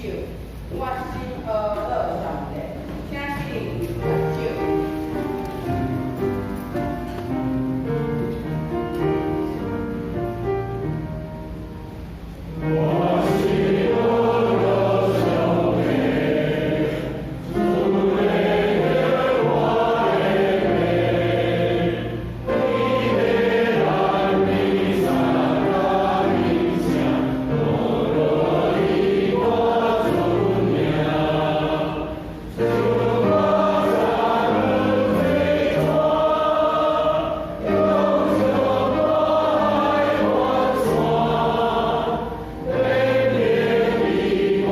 首。我心呵咾上帝，請你接手。我心呵咾上帝，主的我的命，你的咱比三甲人声，呵咾你我出名。就我三日飞转，永久我爱我山。连连的我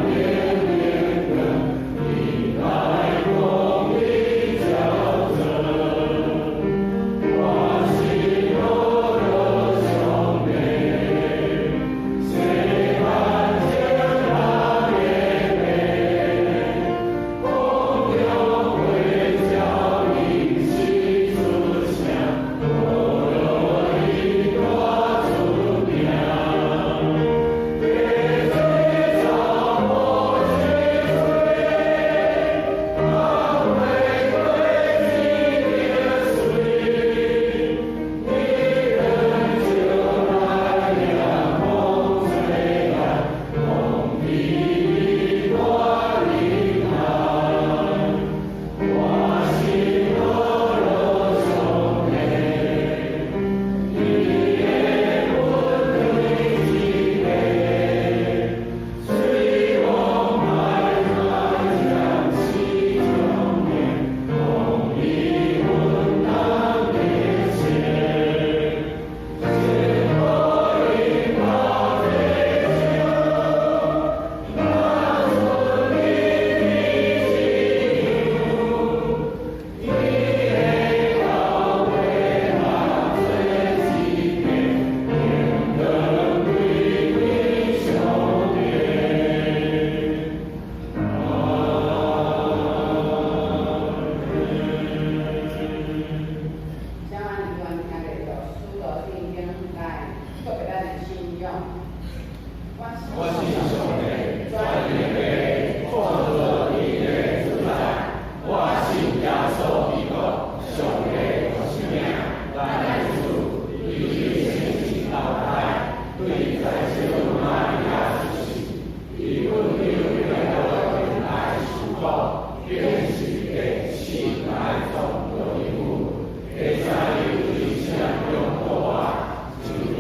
愿连连跟你来共的交真。我心呵咾上帝，谁看见那的美？空中会叫你起出声，呵咾你大出名。地水草无水水，花花一水，你人就来呀风吹来，风比大厉害。我心呵咾上帝，你的恩惠一个，随风来来将西中年，风比阮当的切。先可饮咖啡酒，拿出你的自由，你的教会来做一个，应当归归上帝。阿请咱愿听著使徒圣经來特別咱的信仰。我我信上帝，全能的創造天地主宰，我信耶穌基督，上帝獨生子，咱的主，伊聖靈投胎，對在聖瑪利亞出世，伊阮有彼拉多來受苦，釘十字架，死埋葬落地府，下三日對聖中復活，上天，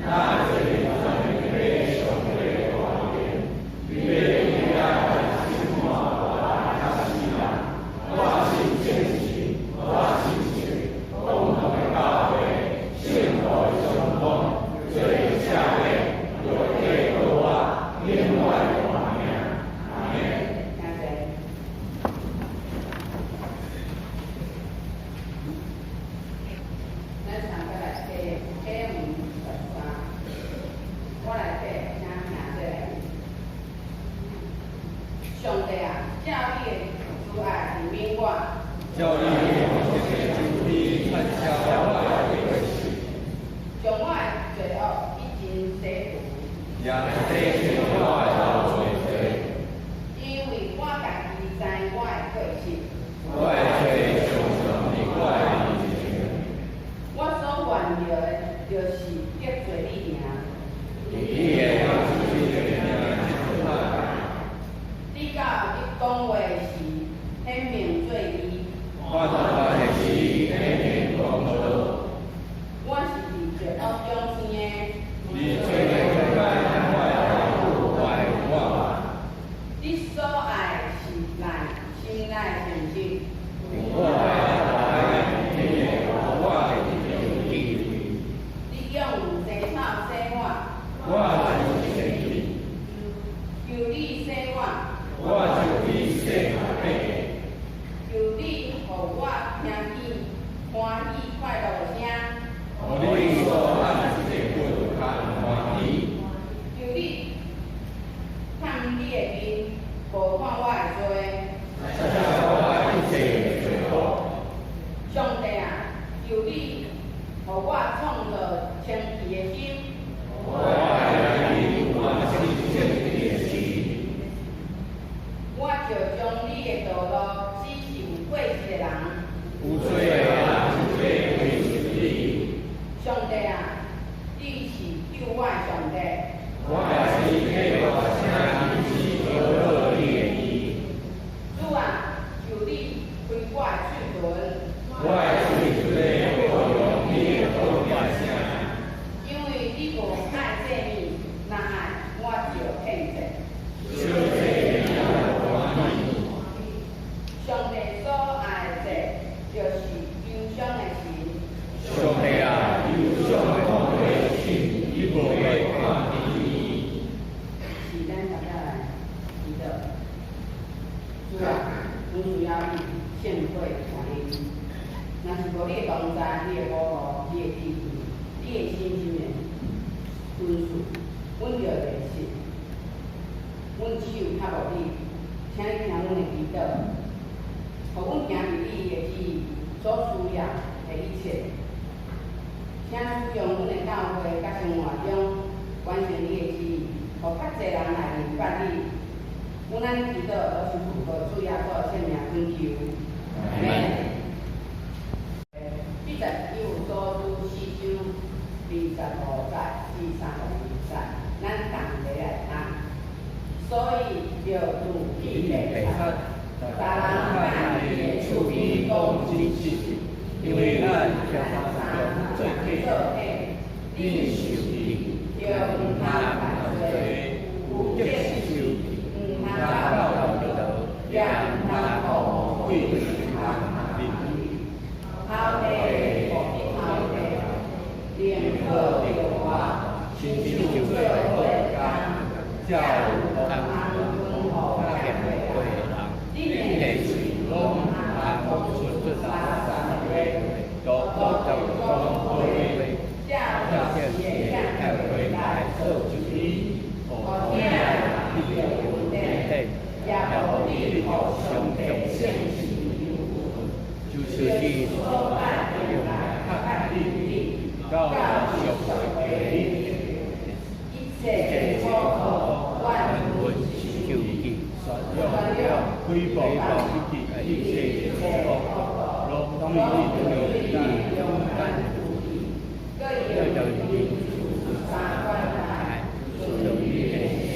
咱這個全能的上帝大能，伊要應該審判活人佮死人。我信聖神，我信聖共同的教會，聖徒的相通，罪赦免，肉體復活，永遠的活命。阿們。請坐。咱上過來睇啟文13，我來睇，請聽這個。上帝啊，照你的慈愛憐憫我，照你的慈悲擦消我的過失，將我的罪惡一盡洗除。也洗淨我的罪罪。因為我家己知我的過失，我的罪常常佇我的面前。我所犯著的，就是得罪你爾。佇你的眼前這款。你到你講話時顯明做義，我大的時顯明公道。我是佇罪惡中生的。你做的改我的父懷我。你所愛的是內心內誠實。我的大你會予我得著智慧。你用青草洗我，我就清潔。求你洗我，我就比雪較白。求你予我聽見歡喜快樂的聲。予你所按一個骨較歡喜。求你探你的面，無看我的罪。擦消我一切的罪惡。上帝啊，求你予我創造清潔的心。我愛你有安心正直的心。救我的上帝。我的身體大聲伊是求告你的義。主啊，求你開我的喙唇。我的喙唇會告揚你的好名聲。因為你無愛祭物，若愛我就獻祭。燒祭你也無歡喜。上帝所愛的祭，就是憂傷的心。上帝啊，憂傷痛悔的心，你無會看輕。是咱大家來祈禱。主啊，阮需要你聖血感恩。若是無你的同在，你的保護，你的智慧，你的深深的恩賜，阮就會失。阮手較無你，請你聽阮的祈禱，予阮行佇你的旨意所需要的一切。請使用阮的教會佮生活中完成你的旨意，予較濟人來明白你。阮按呢祈禱，攏是奉靠主耶穌的聖名懇求。阿們。彼得以弗所書四章25節至32節，咱同齊來讀。所以著斷棄白賊，逐人按伊的喙邊講真實，因為咱共做體，恁受氣，著毋通犯罪，有得受氣，毋通到鬥道，也毋通顧鬼頭地比頭地，寧可著活，親手做好工，才有通予欠過的人。恁的喙攏毋通講出垃圾話，都愛講好話，才有時會教會來造就你，予囝得著恩典，也予你予上帝聖事就是你所愛的來較你，到上帝的一切苦苦萬分受氣，宣揚誹謗以及一切苦毒，攏對你中間閣用三關來順你的心。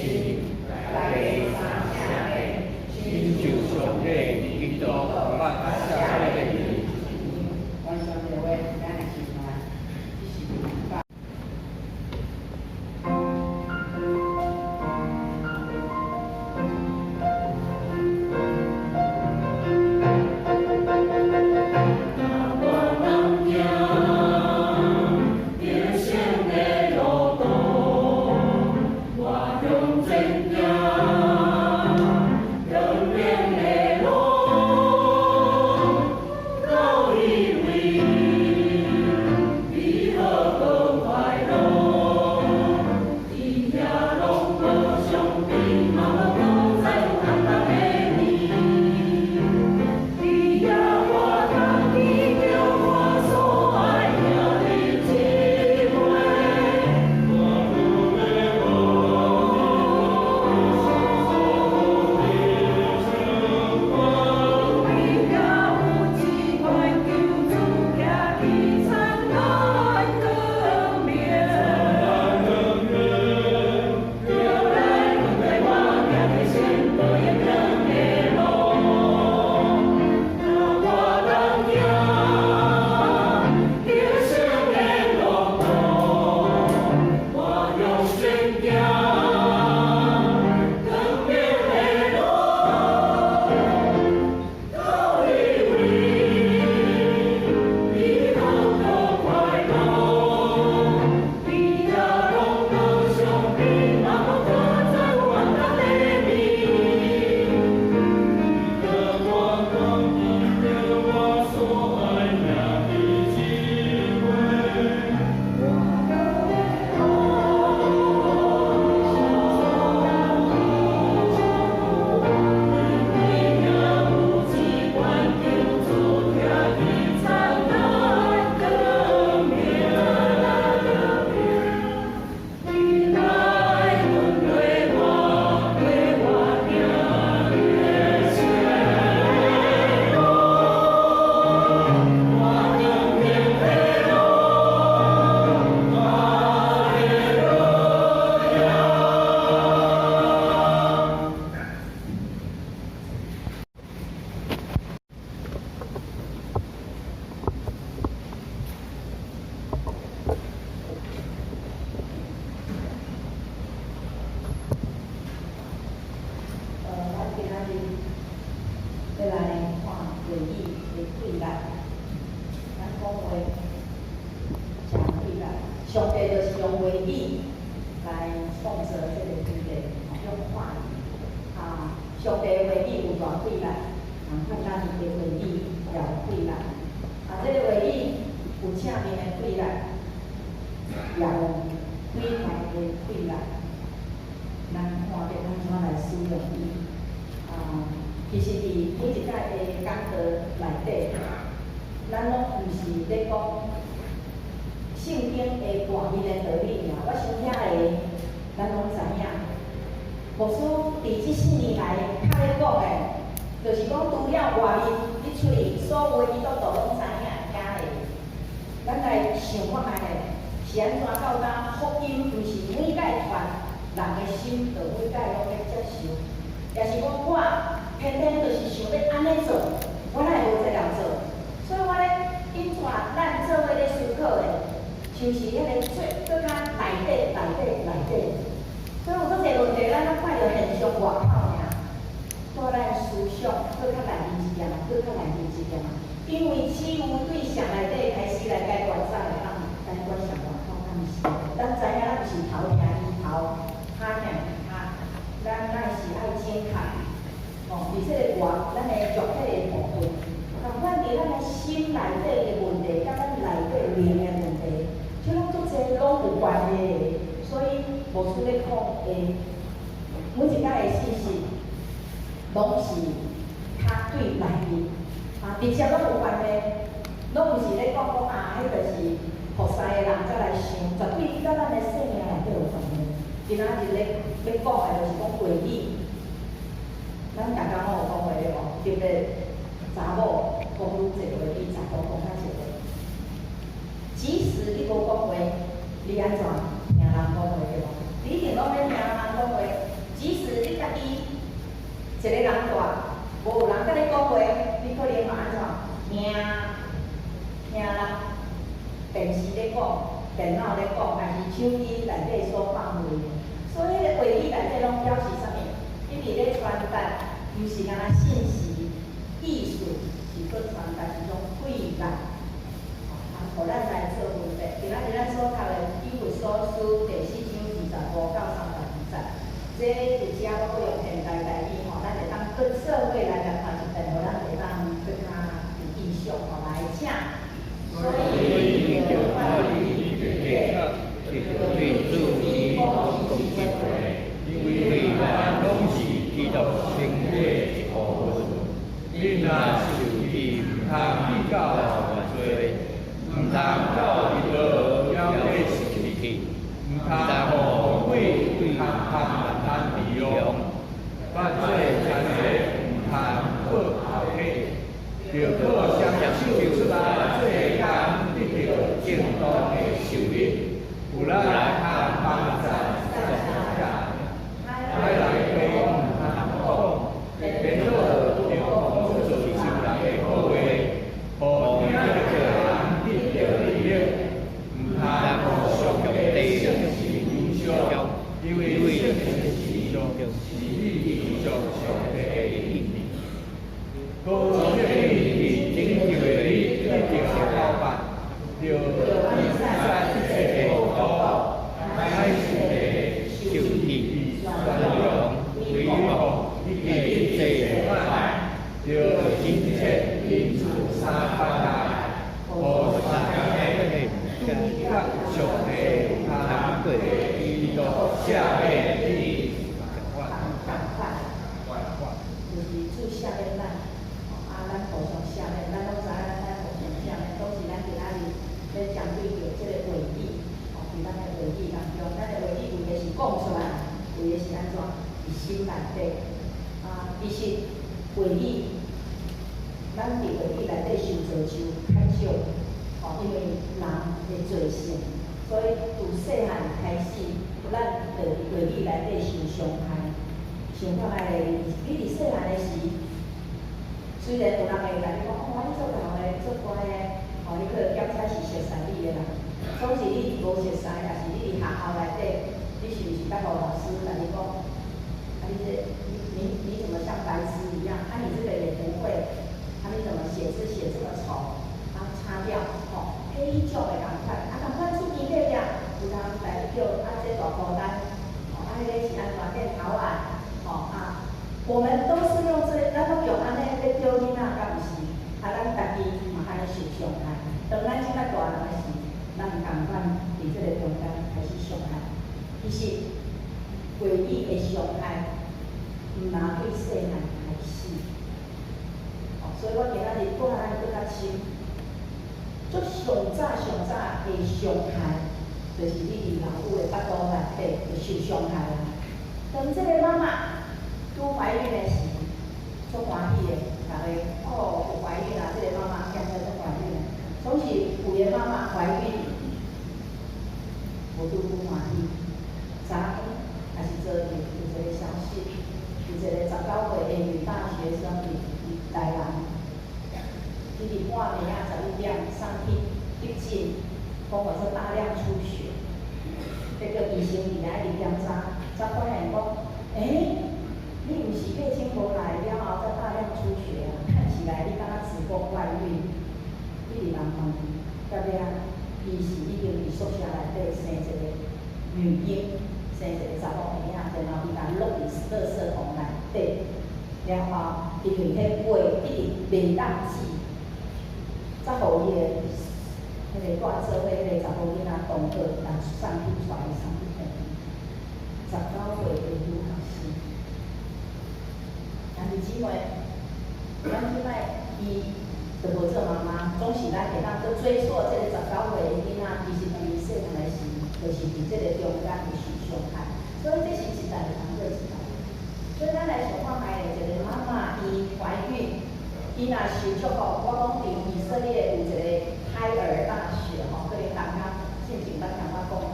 氣力，仝款咱的話語也有氣力。啊，這个話語有正面的氣力，也有毀壞的氣力。咱看欲按怎來使用伊？啊，其實佇每一擺的講道內底，咱攏毋是咧講聖經的大面的道理爾，我想遐个咱攏知影。牧師佇這4年來較咧講的，就是講除了外面你出去所有的基督徒攏知影遐個，咱來想看覓咧，是按怎到今福音毋是每擺傳，人的心就每擺攏咧接受，也是講我偏偏就是想欲按呢做，我哪會無這樣做？所以我咧引帶咱做伙咧思考的，就是彼个做閣較內底、內底、內底。所以有足濟問題，咱攏看著現象外口爾，帶咱思想閣較內面一點，閣較內面一點。因為只有對上內底開始來解決，才會當解決上外口，敢毋是？咱知影咱毋是頭疼醫頭，跤疼醫跤，咱愛是愛正確。哦，佇這个外，咱的肉體的部分，仝款佇咱的心內底的問題，佮咱內底靈的問題，這攏足濟攏有關係的。所以牧師咧講的每一擺的信息，攏是較對內面，啊，直接攏有關係，攏毋是咧講講啊，彼就是服侍的人才來想，絕對佮咱的生命內底有關係。今仔日咧欲講的就是講話語，咱逐工攏有講話對無？特別查某講愈濟話，比查甫講較濟話。即使你無講話，你按怎聽人講話對無？你一定攏咧聽人講話。即使你家己一个人蹛，無人佮你講話，你可能嘛按怎聽聽人電視咧講，電腦咧講，還是手機內底所放話。所以，彼个話語內底攏表示啥物？因為咧傳達，毋是干焦信息、意思，是閣傳達一種氣力，啊，予咱來做分別。今仔日咱所讀的以弗所書第四章25到32節，這佇遮我閣用現代台語吼，咱會當閣做伙來來看一遍，予咱會當閣較有印象吼。來，請。所以著脫離對主伊講一話，因為咱攏是基督身體的一部分。恁若受氣，毋通計較犯罪，毋通到日落猶咧受氣，毋通予魔鬼通通咱利用。犯做讒賊，毋通報後體，著靠雙手出來做工，得著正當的收入，有力通幫贊弱者。歹人話毋通講，顛倒著講造就人的好話，予聽著的人得著利益。毋通予上帝聖靈憂傷，因為聖靈是你得著上帝的印記。好這拯救的你得著老闆，著比散一切的惡毒，歹勢的受氣、宣揚、毀謗以及一切不滿，著親切彼此相關愛，予三個拄甲上帝有通基督赦免你。仝款，就是主赦免咱，啊，咱互相赦免，咱攏知影咱愛互相赦免，總是咱今仔日咧針對著這个話語，吼，佇咱的話語當中，咱的話語有的是講出來，有的是按怎？佇心內底。啊，其實話語，咱佇話語內底受造就較少，吼，因為人的罪性，所以自細漢開始，咱就佇話語內底受傷害。想看覓咧？你佇細漢的時，雖然有人會共你講，哦，你足𠢕的，足乖的，吼，你可能檢查是熟似你的啦。總是你無熟似，抑是你佇學校內底，你是毋是捌予老師共你講？啊，你這你怎麼像白痴一樣？啊，你這個也不會，啊，你怎麼寫字寫這麼醜？啊，擦掉，吼，彼種的仝款，啊，仝款出邊隔壁，有人來叫啊，這大孤單，吼，啊，彼個是按怎變頭啊？吼啊，我們都是用這，咱攏用按其實話語的傷害，毋若對細漢開始。哦，所以我今仔日帶咱閣較深，足上早上早的傷害，就是你佇老母的腹肚內底就受傷害啊。當這個媽媽拄懷孕的時，足歡喜的，逐家哦有懷孕啊，這個媽媽現在足懷孕，總是有的媽媽懷孕，無拄拄歡喜。昨昏抑是昨日有一個消息，有一個19歲的女大學生佇台南，伊佇半暝仔11點送去急診，講話說大量出血，結果醫生佇遐一直檢查，才發現講，欸，你毋是月經無來了後才大量出血啊？看起來你敢若子宮外孕，一直人問，到尾仔，伊是已經佇宿舍內底生一個女嬰。生一個查某嬰仔，然後伊共落佇垃圾桶內底，了後因為彼血一直袂當止，才予伊的彼個蹛做伙彼個查某囡仔同學來送去帶伊送去病院。19歲的女學生，兄弟姊妹，咱這擺伊就無做媽媽，總是咱會當閣追溯這個19歲的囡仔，其實從伊細漢的時，就是佇這個中間有受傷害，所以這是一代傳過一代。所以咱來想看覓咧，一個媽媽伊懷孕，伊若受祝福，我講佇以色列有一個胎兒大學吼，可能大家進前捌聽我講過。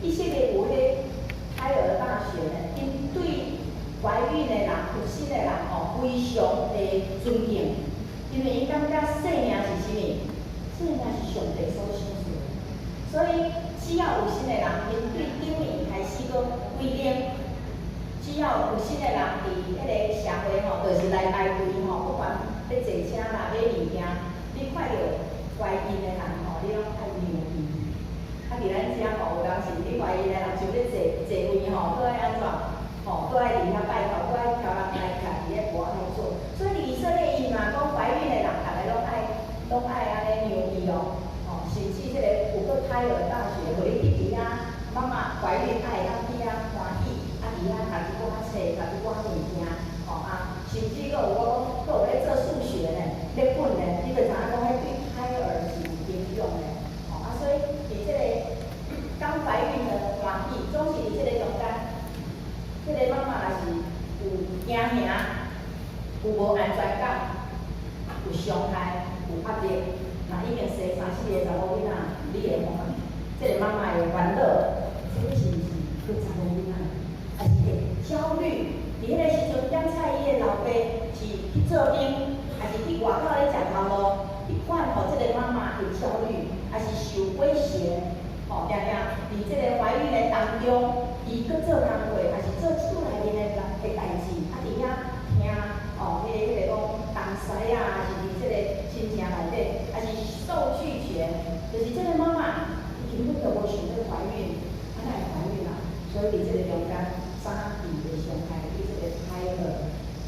以色列有彼胎兒大學呢，𪜶對懷孕的人、有身的人吼，非常的尊敬，因為𪜶感覺生命是啥物？生命是上帝所賞賜的，所以只要有身的人，𪜶對頂面開始閣規定，只要有身的人佇彼個社會吼，就是來排隊吼，不管欲坐車啦、買物件，你看著懷孕的人吼，你攏愛讓伊。啊，佇咱遮吼，有當時你懷孕的人想欲坐坐位吼，閣愛按怎？吼，閣愛佇遐拜託，閣愛挑人來徛佇咧無愛坐。所以以色列伊嘛講懷孕的人，逐个攏愛按呢讓伊哦，吼，甚至這個有閣胎兒大學，予你去佇遐媽媽懷孕，愛會當去遐歡喜，啊，佇遐讀一寡冊，讀一寡物件，吼啊，甚至閣有我講，閣有咧做數學呢，咧本呢，你就知影講，彼對胎兒是有影響的，吼啊，所以佇這個剛懷孕的歡喜，總是佇這個中間，這個媽媽若是有驚嚇，有無安全感，有傷害，有壓力，若已經生三四個查某囡仔，你會看這個媽媽的煩惱，這是毋是閣查某囡仔，還是會焦慮？佇彼個時陣，檢查伊的老爸是去做兵，還是去外口咧食頭路？彼款予這個媽媽會焦慮，還是受威脅？吼，定定佇這個懷孕的當中，伊閣做工課，還是做厝內面的人的代誌，啊，佇遐聽哦，彼個講東西啊，還是佇這個親情內底，還是受拒絕，就是這個媽媽，伊根本就無想欲懷孕，啊，哪會懷孕啊？所以佇這個中間，早期的傷害對這個胎兒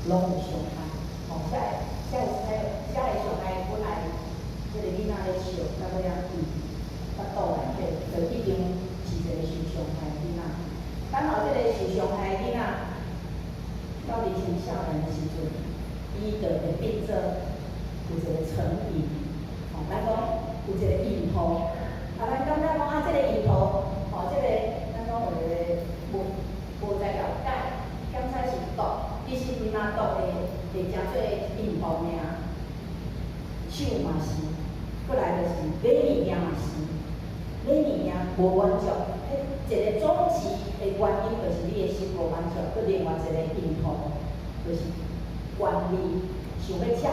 攏有傷害。吼，這個、這個、這個傷害本來這個囡仔咧笑，到尾仔佇腹肚內底，就已經是一個受傷害的囡仔。等予這個受傷害的囡仔到佇青少年的時陣，伊就會變做有一個成癮。吼，咱講有一個癮頭，啊，咱感覺講啊，這個癮頭，吼，這個咱講有一個無無材料解，檢查是毒，其實毋若毒會誠做癮頭爾，手嘛是，過來就是買物件嘛是，買物件無滿足，彼一個終極的原因就是你的心無滿足，閣另外一個癮頭，就是權力，想欲佔權，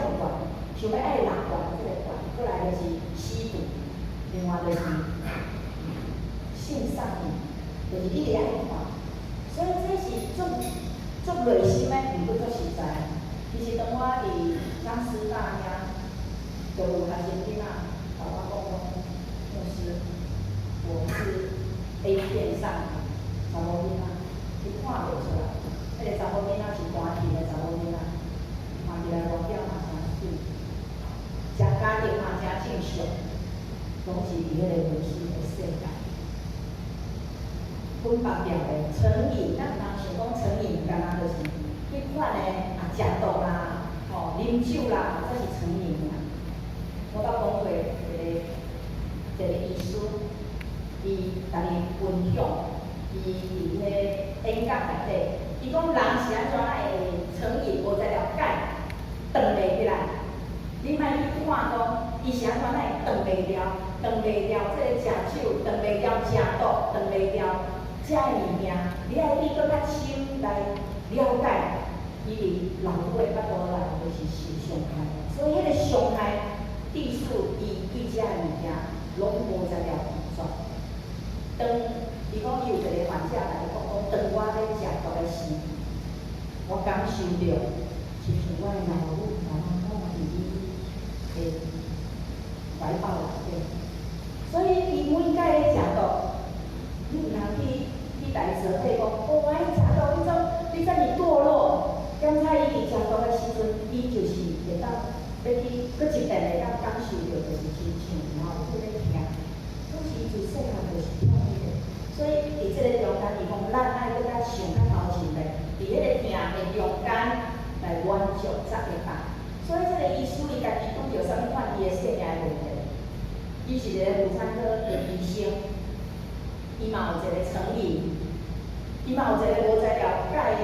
想欲愛拿權這個權，過來就是吸毒，另外就是性上癮，就是一直愛看，所以這是足足內心的，毋過足實在。其實當我佇彰師大遐，就有學生囡仔共我講講，牧師，我是 A 片上癮，查某囡仔，伊看袂出來，彼個查某囡仔是彈琴的查某囡仔，看起來外表嘛誠媠，食家庭嘛誠正常，攏是佇彼個微信的世界。分别掉的成癮，咱人想講成癮，敢若就是彼款的啊，食毒啦，吼，啉酒啦，這是成癮啊。我捌講過一個醫師，伊共伊分享，伊佇彼演講內底，伊講人是按怎會成癮，無才了解，斷袂起來。你莫去看講，伊是按怎會斷袂牢，斷袂牢這個食酒，斷袂牢食毒，斷袂牢這个物件，你愛去閣較深來了解，伊佇老母的腹肚內就是受傷害，所以彼個傷害，致使伊對這个物件攏無才調拒絕。當伊講伊有一個患者來講講，當我咧食毒的時，我感受著，親像我的老母媽媽我嘛佇你的懷抱內底，所以伊每擺咧食毒，你毋通去來責備講，哦，我食毒，你怎你這爾墮落？檢查伊佇食毒的時陣，伊就是會當欲去閣一遍會當感受著，就是親像老母咧疼，總是伊自細漢就是疼彼個。所以佇這个中間，伊講咱愛閣較想較頭前咧，佇彼個疼的中間來滿足才會當。所以這个醫師伊家己拄著啥物款伊的生命的問題？伊是一個婦產科的醫生，伊嘛有一個成癮，伊嘛有一個無才了解的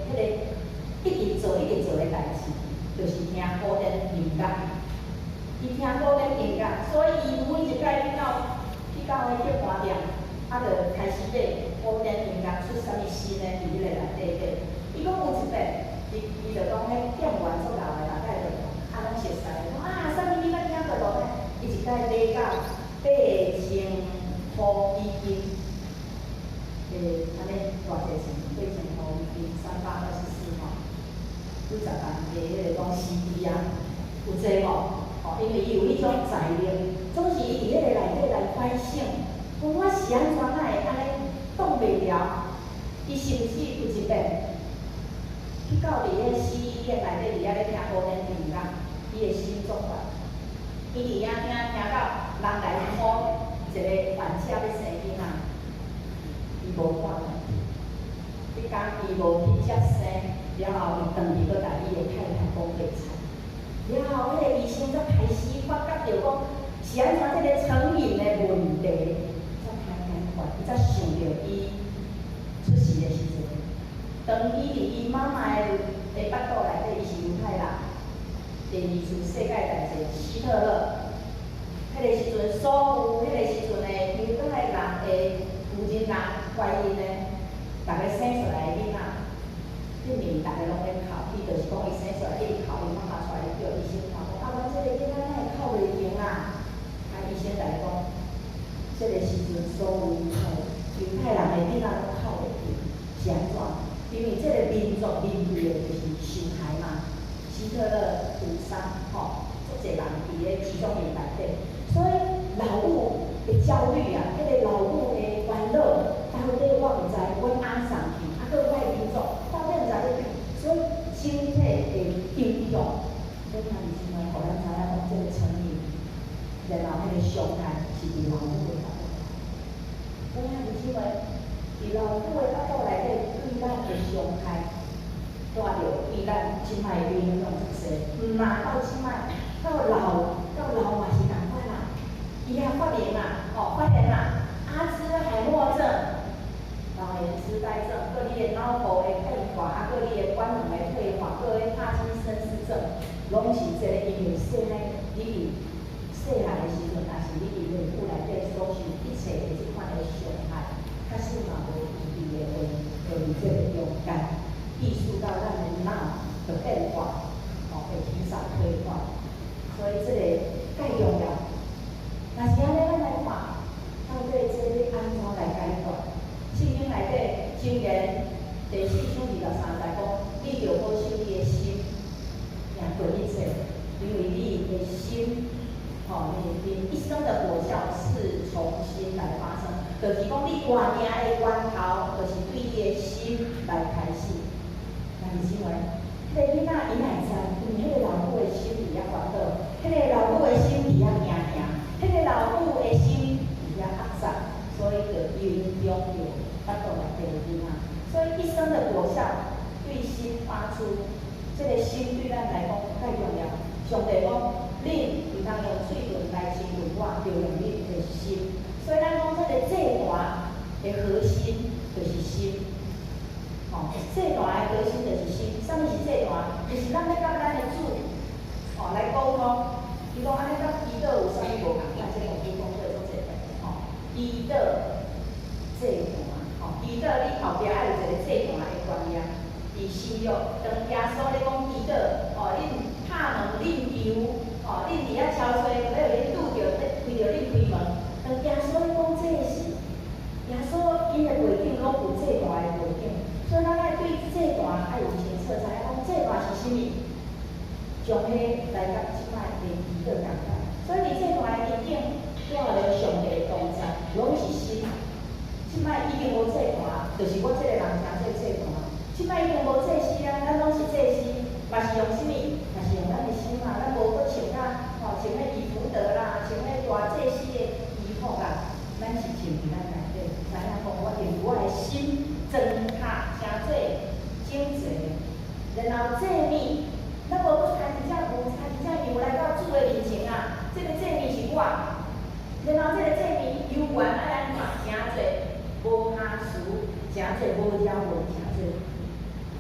彼個一直做一直做的代誌，就是聽古典音樂。伊聽古典音樂，所以伊每一擺去到彼劇團店，啊，就開始買古典音樂出啥物新的佇彼個內底底。伊講有一擺，伊就講彼店員足𠢕的，大概就啊攏熟似，講啊啥物你捌聽過無？伊一擺買到8000箍美金，按呢偌濟錢？8000箍美金，324吼，幾十萬的彼個講 CD 啊，有濟無？吼，因為伊有彼種財力，總是伊佇彼個內底來反省，講我是按怎會按呢擋袂牢？伊甚至有一擺去到佇彼死醫院內底，佇遐咧聽古典音樂，伊的心足懸。伊佇遐聽聽到人來抱一個患者欲生囡仔，伊無看。彼工伊無去接生，了後伊轉去閣共伊的太太講白菜。了後，彼個醫生才開始發覺著講，是按怎這個成癮的問題，才開解決，伊才想著伊出世的時陣，當伊佇伊媽媽的腹肚內底，伊是猶太人。第二次世界大戰，希特勒，彼個時陣，所有彼個時陣的猶太人的婦人人懷孕的，逐个生出來的囡仔，彼暝逐个攏咧哭，伊就是講伊生出來一直哭，伊媽媽帶伊叫醫生看，講啊，阮這個囡仔哪會哭袂停啊？啊，醫生共伊講，這個時陣所有猶太人的囡仔攏哭袂停，是按怎？因為這個民族面對的就是受害嘛，希特勒屠殺，吼，足濟人佇咧集中營內底，所以老母的焦慮啊，彼個老母的煩惱，到底我毋知，阮按送去，啊，閣我的民族到底毋知欲去，所以整體的影響，你看伊怎會予咱知影講這個成癮，然後彼個傷害是佇老母的腹肚。所以兄弟姊妹，佇老母的腹肚內底對咱的傷害，帶著對咱這擺的影響足濟，毋若到這擺到老嘛是仝款啦。伊也發明啊，吼，發現啊，阿茲海默症、老年痴呆症，閣你的腦部的變化，啊，閣你的官能的退化，閣彼帕金森氏症，攏是這個因為細漢你佇細漢的時陣，抑是你佇孕婦內底所受一切的這款的傷害，假使嘛無醫治的話，就佇這個中間，意識到咱的腦的變化，吼，會提早退化，所以這個介重要。若是按呢，咱來看，到底這欲按怎來解決？聖經內底箴言第4章23節講，你著保守你的心，贏過一切，因為你的心，吼，你一生的果效是從心來發生，就是講你活命的源頭，就是對你的心來開始。但是因為彼個囡仔伊哪會知？因為彼個老母的心佇遐煩惱，彼個老母的心佇遐驚驚，彼個老母的心佇遐壓榨，所以就影響著腹肚內。所以一生的果效對心發出，這個心對咱來講太重要。上帝講，恁毋通用喙唇來親近我，著用恁的心。所以咱講這個祭壇的核心就是心。吼，祭壇的核心就是心。啥物是祭壇？就是咱欲佮咱的主，吼，來溝通。伊講按呢佮祈禱有啥物無仝款？這個牧師講過足濟遍，吼，祈禱祭壇，吼，祈禱你後壁愛有一個祭壇的觀念。佇新約，當耶穌咧講祈禱，哦，恁拍門，恁求，吼，恁佇遐敲揣，欲予恁拄著，咧為著恁開門。當耶穌咧講這時，耶穌𪜶的背景攏有祭壇的背景，所以咱愛對祭壇愛有清楚，知影講祭壇是啥物，將彼來佮這擺的祈禱仝款。所以佇祭壇的場景，帶著上帝的同在，攏是心。這擺已經無祭壇，就是我這個人成做祭壇。這擺已經無祭司啊，咱攏是祭司，嘛是用啥物？嘛是用咱的心啊，咱無閣穿啊，吼，穿彼以弗得啦，穿彼大祭司的衣服啊，咱是穿佇咱內底，知影講我用我的心裝卡成做整齊，然後祭物，咱無閣牽一隻牛，牽一隻羊來到主的面前啊，這個祭物是我，然後這個祭物猶原愛按怎成做無瑕疵，成做無條無成做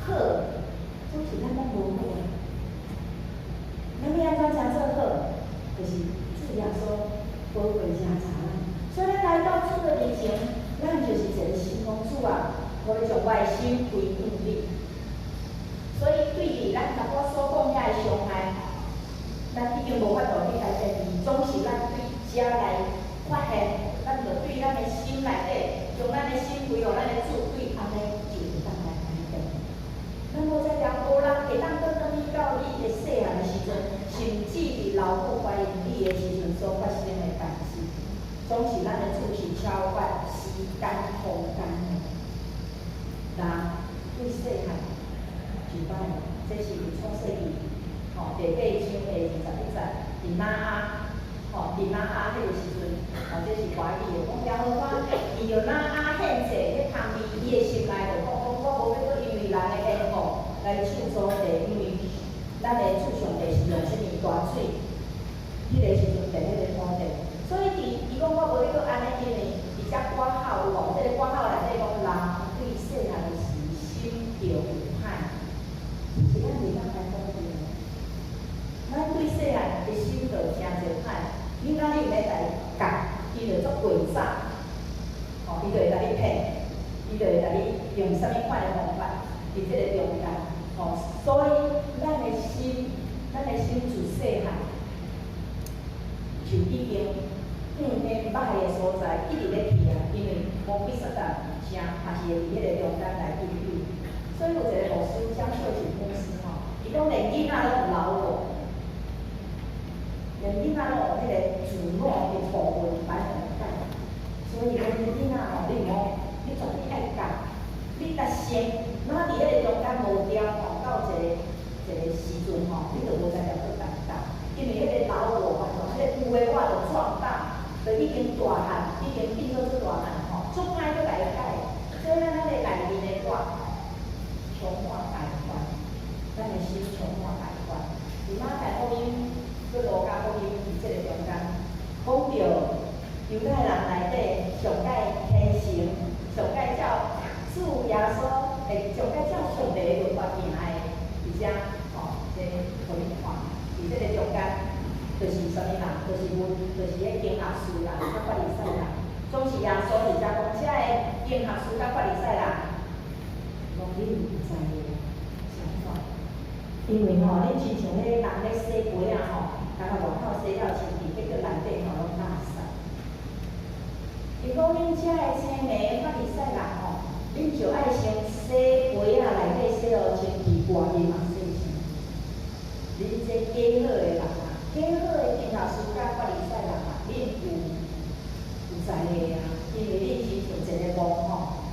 好，總是咱攏無好啊。咱欲按怎成做好？就是主耶穌寶血遮查咱。所以咱來到主的面前，咱就是一個心講主啊，我欲將我的心歸向你。所以對於咱頭拄所講遐個傷害，咱已經無法度去改變伊，總是咱對遮來發現，咱著對咱的心內底，將咱的心歸予咱的主，對按呢就會當來改變。咱無才調，無人會當閣轉去到你的細漢的時陣，甚至佇老母懷孕你的時陣所發生的代誌，總是咱的主是超越時間空間的。人對細漢就歹，這是佇創世記吼第八章的21節，佇拿亞吼，佇拿亞彼個時陣，吼，這是華語的，講耶和華伊著拿亞獻祭，彼香味，伊的心內就講講，我無欲閣因為人的緣故來咒詛地，因為咱的主上帝是用啥物大水，彼個時陣佇彼個土地，所以佇伊講我無欲閣按呢，因為佇遮括號有無？這個括號內底講人對細漢時心著有歹，這是咱袂當來講的。咱對細漢的心著誠濟歹，你若你毋免共伊教，伊就足詭詐，吼，伊就會共你騙，伊就會共你用啥物款的方法，佇這個中間，吼，所以咱的心，咱的心自細漢就已經向彼歹的所在一直咧去啊，因為魔鬼撒旦誠嘛是會佇彼個中間來引誘。所以有一個牧師江秀錦牧師吼，伊講連囡仔攏有老我，連囡仔攏有彼個自我的部分來予人教。所以講囡仔吼，你毋好，你絕對愛教，你若先，若佇彼個中間無調吼，到一個一個時陣吼，你就無才調閣共教，因為彼個老我啊，彼個舊的我就壯大，就已經大漢，已經變做足大漢吼，足歹閣共伊改。所以咱咱的內面的我充滿敗壞，咱的心充滿敗壞。佇馬太福音、閣路加福音佇這個中間，講著猶太人內底上蓋虔誠、上蓋照主耶穌，欸，上蓋照上帝的律法行的，佇遮吼，這予恁看，佇這個中間，就是啥物人？就是阮，就是彼經學士啦，佮法利賽人。總是耶穌佇遮講，遮的經學士佮法利賽人，攏恁毋知的想法。因為吼，恁親像彼人咧洗杯仔吼，敢若外口洗了清氣，結果內底吼攏垃圾。伊講恁遮的青年法利賽人吼，恁就愛先洗杯仔內底洗予清氣，外面嘛洗清。恁這假好的人啊，假好的經學士佮法利賽人啊，恁有知的啊，因為恁親像一個墓吼，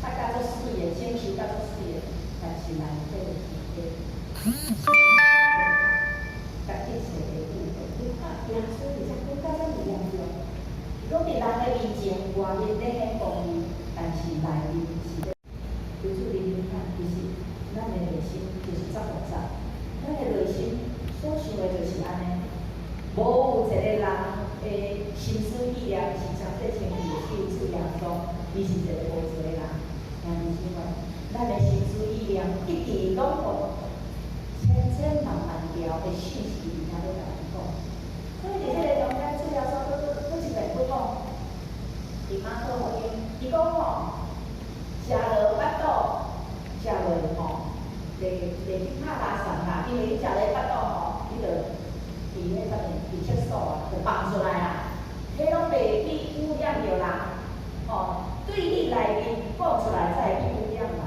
擦甲足媠的，整修甲足媠的，但是內底是佮一切的誤會。你看耶穌佇遮講甲遮爾嚴重，伊講佇人的面前，外面咧顯公義，但是內面是咧。求主咱的心思意念一直攏有千千萬萬條的訊息佇遐咧共咱講。所以佇這個中間，主耶穌閣閣閣一遍閣講，佇馬可福音，伊講吼，食落腹肚，食落吼，袂袂去拍垃圾啦，因為你食落腹肚吼，你就佇彼啥物，佇廁所啊，就放出來啊，彼攏袂去污染著人，吼，對你內面講出來才會去污染人，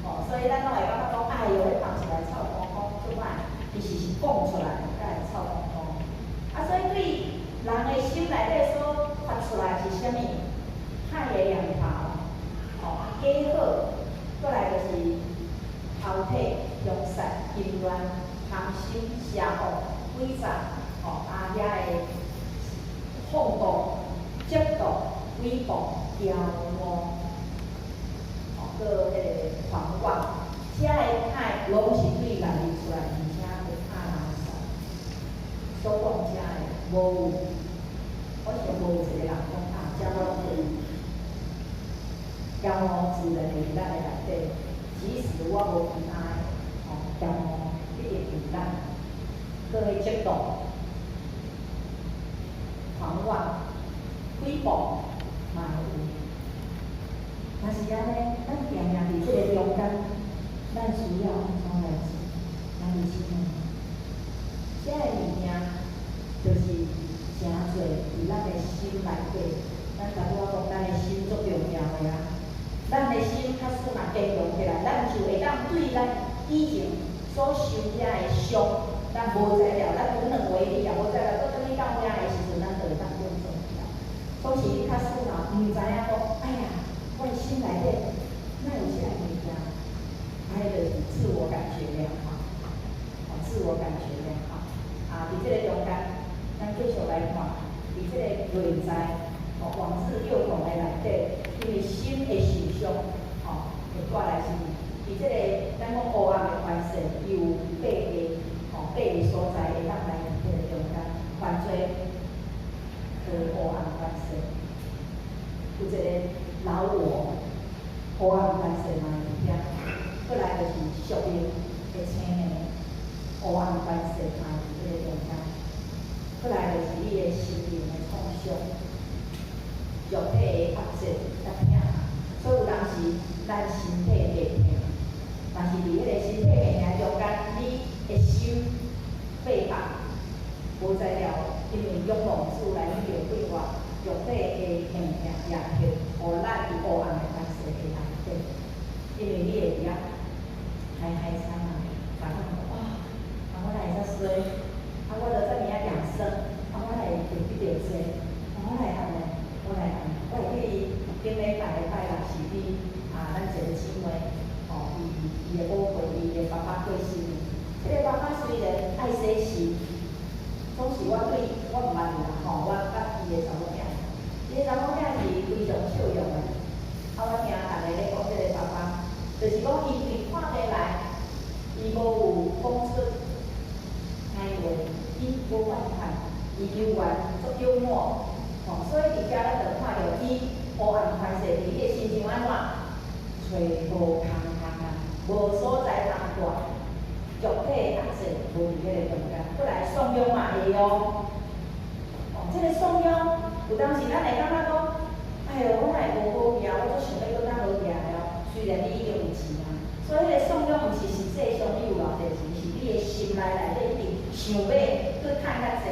吼，所以咱攏會感覺講，哎喲，彼放出來臭光光，足歹，其實是講出來才會臭光光。啊，所以對人的心內底所發出來是啥物？歹的念頭，吼，假好，過來就是偷體、兇殺、淫亂、貪心、邪惡、詭詐，吼，啊遐的放蕩、嫉妒、毀謗、驕傲，吼，閣彼個狂妄，這个歹攏是對內面出來，而且會拍垃圾。所講遮的無有，我想無有一個人講啊，遮攏有。驕傲自然會佇咱的內底，即使我無其他的，吼，驕傲一定佇咱。閣彼嫉妒、狂妄、毀謗嘛會有。若是按呢，咱定定佇這個中間，咱需要按怎來做？咱的心呢？這个物件就是誠濟佇咱的心內底，咱頭拄仔講，咱的心足重要的啊。咱的心假使若堅強起來，咱就會當對咱以前所受遮的傷，咱無材料，咱無能為力啊，無材料，閣轉去到遐的時陣，咱就會當振作起來。總是你假使若毋知影講，哎呀，我的心內底哪有這个物件？啊，彼就是自我感覺良好，哦，自我感覺良好。啊，佇這個中間，咱繼續來看，佇這個內在，哦，往日六統的內底，因為心會受傷，吼，會帶來啥物？佇這個咱講黑暗的權勢，伊有八個，吼，八個所在會當來佇這個中間犯罪，去黑暗權勢，有一個老我，黑暗權勢嘛會佇遐，過來就是宿命的生命，黑暗權勢嘛會佇這個中間，過來就是你的心靈的創傷，肉體的壓制佮疼，所以有當時咱身體會疼，但是佇彼個身體會疼中間，你的心被壓，無材料，因為仰望主來去對活，肉體的疼痛壓迫，予咱佇黑暗的權勢的內底，因為你會佇遐嗨嗨慘啊，甲講哇，啊我哪會遮衰？啊我著遮爾仔養生，啊我哪會得得著這？啊我哪會按呢？我哪會按呢？我會記得頂禮拜的拜六是佇啊，咱一個姊妹，吼，伊伊的寶貝，伊的爸爸過身。這個爸爸雖然愛洗身，總是我對我毋捌伊啦，吼，我捌伊的查某囝，伊的查某囝是非常笑容的。啊，我聽逐个咧講這個爸爸，就是講伊對看病來，伊無有講出歹話，伊無怨嘆，伊猶原足幽默，吼，所以佇遮咱就看著伊黑暗權勢佇伊的身上按怎，揣無空通啊，無所在通蹛，肉體的壓制無佇彼個中間，過來喪養嘛會哦，哦，這個喪養有當時咱會感覺講，哎喲，我哪會無好行，我足想欲閣較好行的哦。雖然你已經有錢啊，所以彼個喪養毋是實際上你有偌濟錢，是你的心內內底一定想欲閣趁較濟，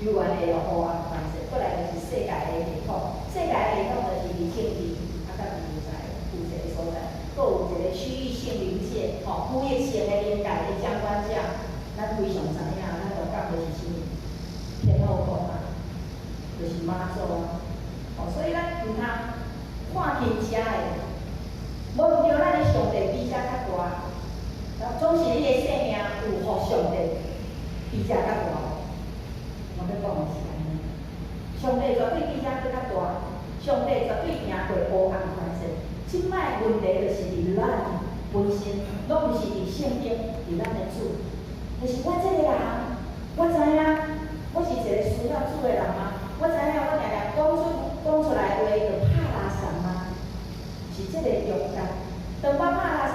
猶原會有黑暗權勢。過來就是世界的系統，世界的系統就是佇政治，啊，佮佇有在有一個所在，閣有一個區域性靈界，吼，區域性的靈界的掌管者，咱非常知影，咱就講的是啥物？天後宮啊，就是媽祖啊，吼，所以咱毋通看輕遮的，無毋著咱的上帝比遮較大，總是你的生命有予上帝比遮較大。我欲講的是按呢，上帝絕對比遮閣較大，上帝絕對贏過黑暗權勢。這擺問題就是佇咱本身，攏毋是佇聖經，佇咱的主。就是我這個人，我知影，我是一個需要主的人嗎？我知影，我定定講出講出來話就拍垃圾嗎？是這個中間。當我拍垃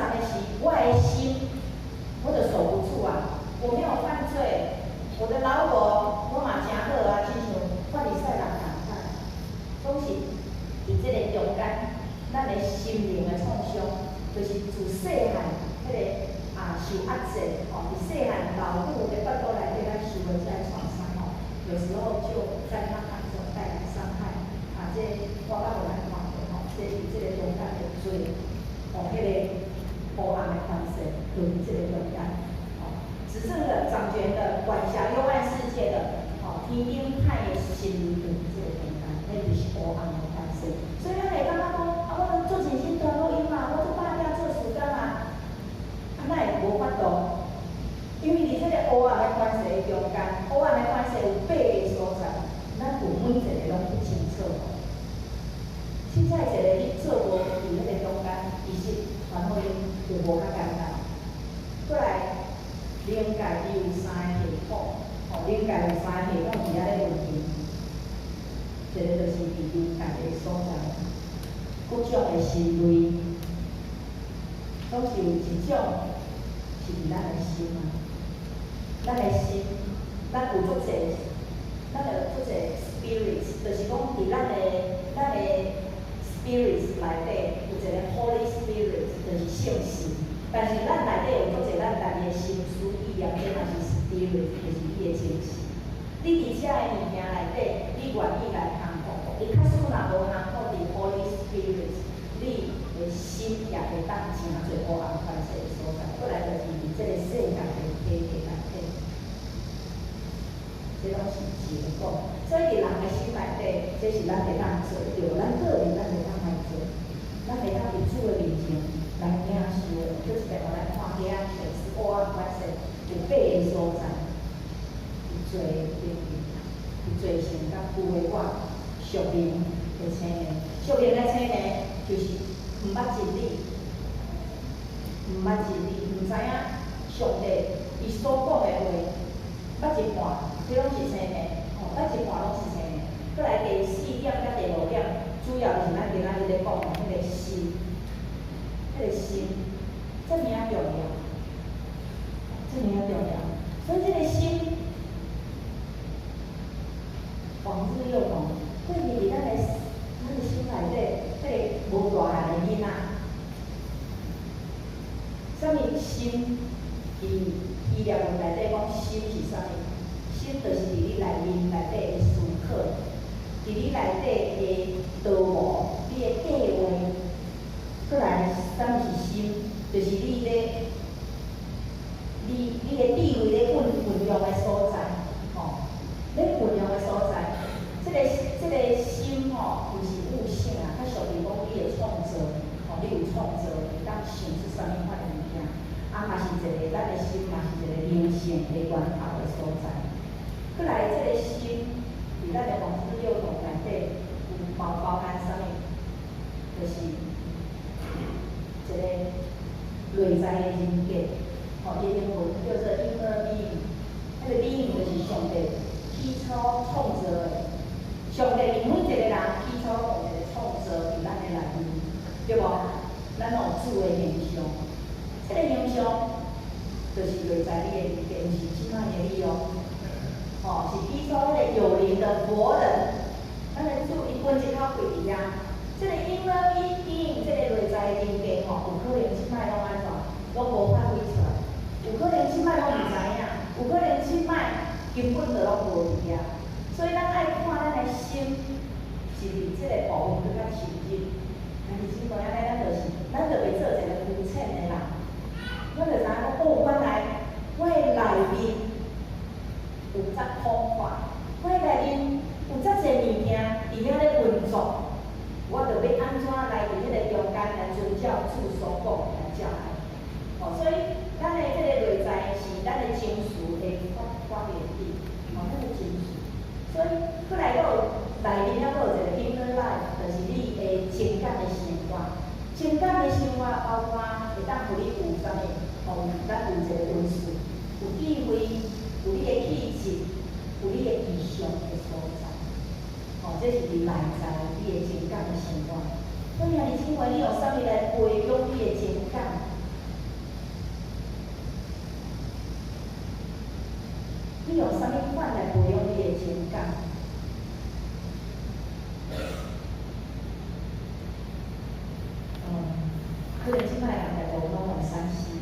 就佇這个中間。哦，執政的、掌權的、管轄幽暗世界的，哦，天頂派的神就佇這個中間，彼就是黑暗的權勢。所以咱會感覺講，啊，我做真心傳福音嘛，我做百業做事工啊，啊，哪會無法度？因為佇這個黑暗的權勢的中間，黑暗的權勢有八个所在，咱有每一個攏不清楚。凊彩一個你做無佇彼個中間，其實傳福音就無較簡單。過來，靈界伊有三个系統，吼，靈界有三個系統佇遐咧運行。一个就是佇靈界的所在，各種的神類，總是有一種是佇咱的心啊。咱的心，咱有足濟，咱有足濟 spirit，就是講佇咱的 spirit 內底有一個 Holy Spirit，就是聖神。但是咱內底有足濟咱家己的心思意念，這嘛是 spirit，就是你的精神。你佇遮的物件內底，你願意來降服？你假使若無降服佇 Holy Spirit，你的心也會當誠濟黑暗權勢的所在。過來就是佇這個世界的體系內底。這攏是情講，所以佇人的心內底，這是咱會當做著，咱個人咱會當來做，咱會當佇主的面前來領受的。就是來咱看遐就是黑暗權勢有八个所在，有罪的頂面，有罪性佮舊的我，屬靈的生命，屬靈的生命就是毋捌真理，毋捌真理，毋知影上帝伊所講的話，捌一半。這攏是生命，吼，捌一半攏是生命。過來第四點佮第五點，主要就是咱今仔日咧講的彼個心，彼個心，這爾仔重要，這爾仔重要。所以這個心，往日又講，過去佇咱的心內底，彼個無大漢的囡仔，啥物心？佇希臘文內底講心是啥物？心就是佇你內面內底的思考，佇你內底的圖謀，你的計劃。過來，啥物是心？就是你咧，你的智慧咧運用的所在，吼，咧運用的所在。這個心吼，毋是悟性啊，較屬於講你的創造，吼，你有創造，會當想出啥物款的物件。啊，嘛是一個咱的心，嘛是一個靈性的源頭的所在。過來，這個心，佇咱的往日六道內底，有包含啥物？就是一個內在的人格，吼，伊英文叫做 inner being，彼個 being 就是上帝起初創造的。上帝為每一個人起初有一個創造佇咱的內面，對無？咱攏有主的形象，這個形象就是內在你的人格，毋是這擺的你哦。吼，是起初彼個有靈的活人，咱的主伊分一口氣佇遐。這個 inner being，這個內在的人格吼，有可能這擺攏按怎，攏無發揮出來，有可能這擺攏毋知影，有可能這擺根本就攏無佇遐。所以咱愛看咱的心是佇這個部分閣較深入。但是真濟按呢，咱就是，咱就袂做一個膚淺的人，咱就知影講，哦，原來我的內面有遮廣闊，我的內面有遮濟物件佇遐咧運作，我著欲按怎來佇彼個中間來遵照主所講的來照來。哦，所以咱的這個內在是咱的情緒的發源地，哦，咱的情緒。所以，閣來閣有內面猶閣有一個 inner life，就是你的情感的生活。情感的生活包括會當予你有啥物？哦，咱有一個恩賜，有智慧，有你的氣質，有你的異象的所在。哦，這是佇內在你的情感的生活。所以，兄弟姊妹，你用啥物來培養你的情感？你用啥物款來培養你的情感？可能這擺人內部攏用3C，